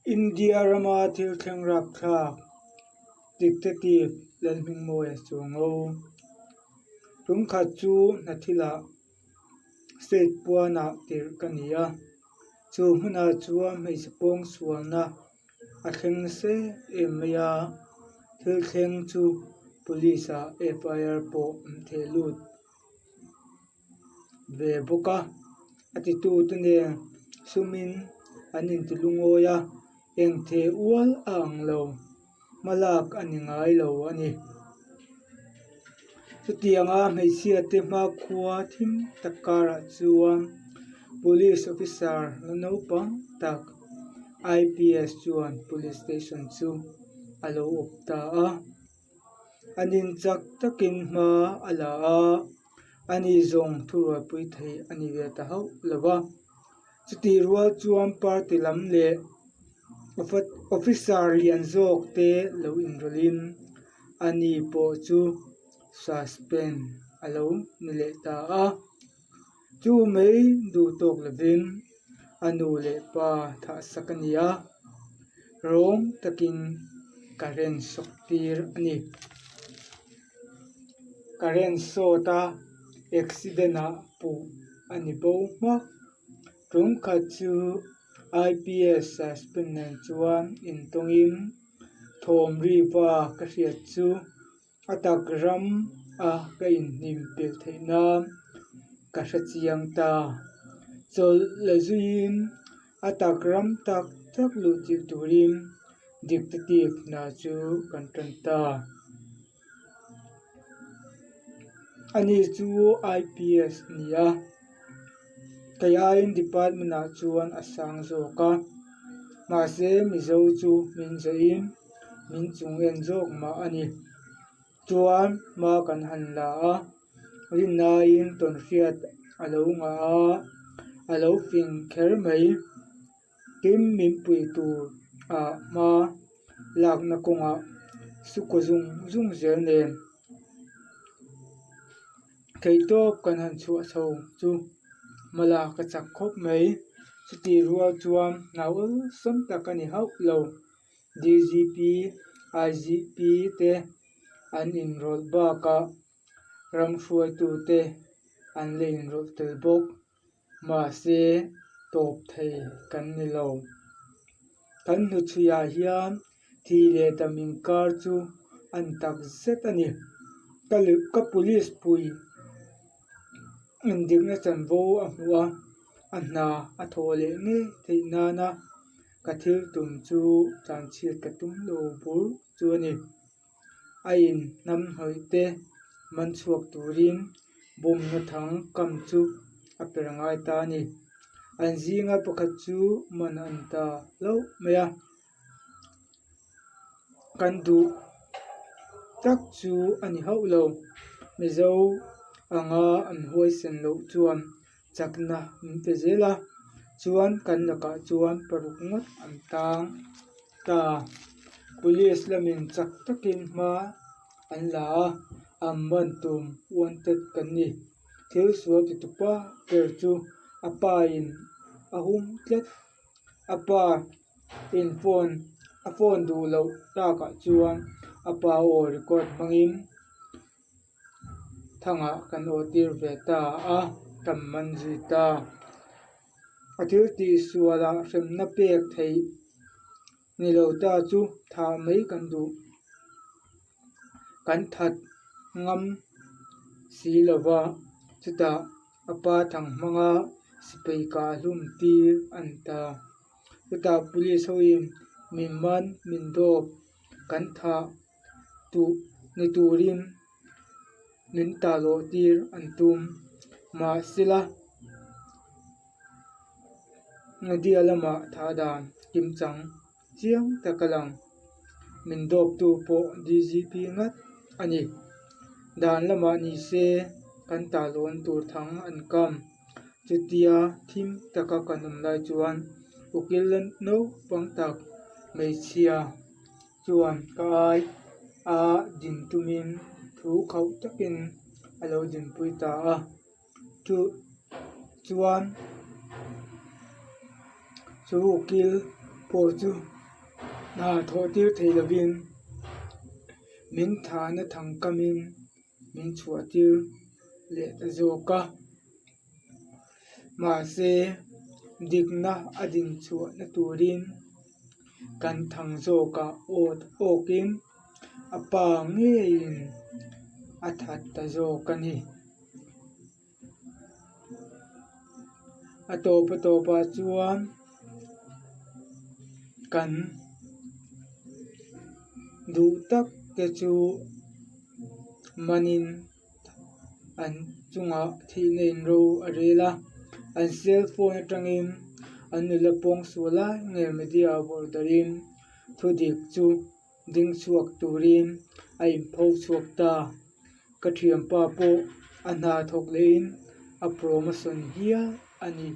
India rama thil thleng rapthlak Dictative Lalhmingmawia Chuango Tumkhat chu hna thilah state puanah tirh ka ni a, chu hmunah chuan hmeichhe pawng sualna a thleng nasa em em mai a, thil thleng chu police ah FIR pawh an theh lut. ve bawk a a titute nen sumin an inti lungawi a eng theh ual a ang lo hmalak a ni ngai lo a ni. Chutianga hmeichhia te hmakhua thim tak karah chuan police officer la naupang tak I_P_S chuan police station chu a lo awp ta a. A nin chak takin hma a la a, ani zawng thurualpui thei a ni ve ta hauh lo va. Chutih rual chuan party lam leh officer lian zawk te lo inrawlhin ani pawh chu suspend a lo ni leh ta a. Chu mai duh tawk lovin a nu leh pa thah sak a ni a, rawng takin current sawk tir a ni. Current sawt a accident ah puh a ni bo hmak. Tum khat chu I_P_S suspend nen chuan intawngin thawm ri va ka hriat chu. A tak ram a ka inhnim pilh theih nan ka hre chiang ta. Chawlh la zuiin a tak ram tak tak luh chilh turin dictative hna chu kan tan ta. Ani chu IPS a ni a, kei aiin department ah chuan a sang zawk a, mahse Mizo chu min zahin min chung en zawk mah a ni. Chuan hma kan han la a, rinaiin tawnhriat a lo ngah a, a lo fing kher mai. Tin, min pui tur ah hma lakna kawngah sukaw zung zung zel nen theihtawp kan han chhuah chho chu hma lak a chak khawp mai. Chutih rual chuan hna awlsam tak a ni hauh lo. D_G_P, I_G_P te an inrawlh bakah ram hruaitute an la inrawlh tel bawk. Mahse, tawp thei kan ni lo. Kan hnuchhuiah hian thih leh dam inkar chu a ni tak zet a ni. Ka police pui indikna chanvo a hmuh a, a hna a thawh leh ngei theih nana ka thil tum chu tlanchhiat ka tum lo bur chu a ni. A in hnam hnawih te man chhuak turin bawmna thang kam chu a per ngai ta a ni. An zinga pakhat chu man an ta hlauh mai a. Kan duh tak chu a ni hauh lo. Mizo anga an huaisen loh chuan chakna min pe zel a, chuan kan lakah chuan paruk ngawt an tang ta. Police lamin chak takin hma an la a, an man tum wanted kan ni. Thil sual ti tupa ber chu a pa in a hum tlat. A pa in phone a phone duh loh takah chuan a pa aw record hmangin thangah kan aw tir ve ta a, kan man zui ta. A thil tih sualah hremna pek theih ni lo ta chu thah mai kan duh. Kan that ngam si lo va, chutah a pa thang hmanga sipai kah hlum tir a ni ta. Chutah police hoin min man min dawp kan thah tuh ni turin min talawh tir an tum. Mahsela media lamah thah dan kimchang chiang tak a lang. Min dawptu pawh D_G_P ngat a ni. Dan lamah ni se kan talawn tur thang an kam. Chutia thim taka kan awm lai chuan ukil naupang tak hmeichhia chuan ka ai a din tumin thu khauh takin a lo dinpui ta a. Chu chuan chu ukil. pawh chu hna thawh tir thei lovin min thahna thangkamin min chhuah tir leh ta zawk a. Mahse, dikna a din chhuahna turin kan thang zawkah awt awkin a pa ngeiin a that ta zawk a ni. A tawp a tawpah chuan kan duh tak te chu manin an chungah thihna in ro a rel a, an cell phone atangin an nula pawng sual lai ngei media ah vawrh darhin thudik chu ding chhuak turin a inpho chhuak ta. Ka thianpa pawh a hna thawk lehin a promotion hial a ni.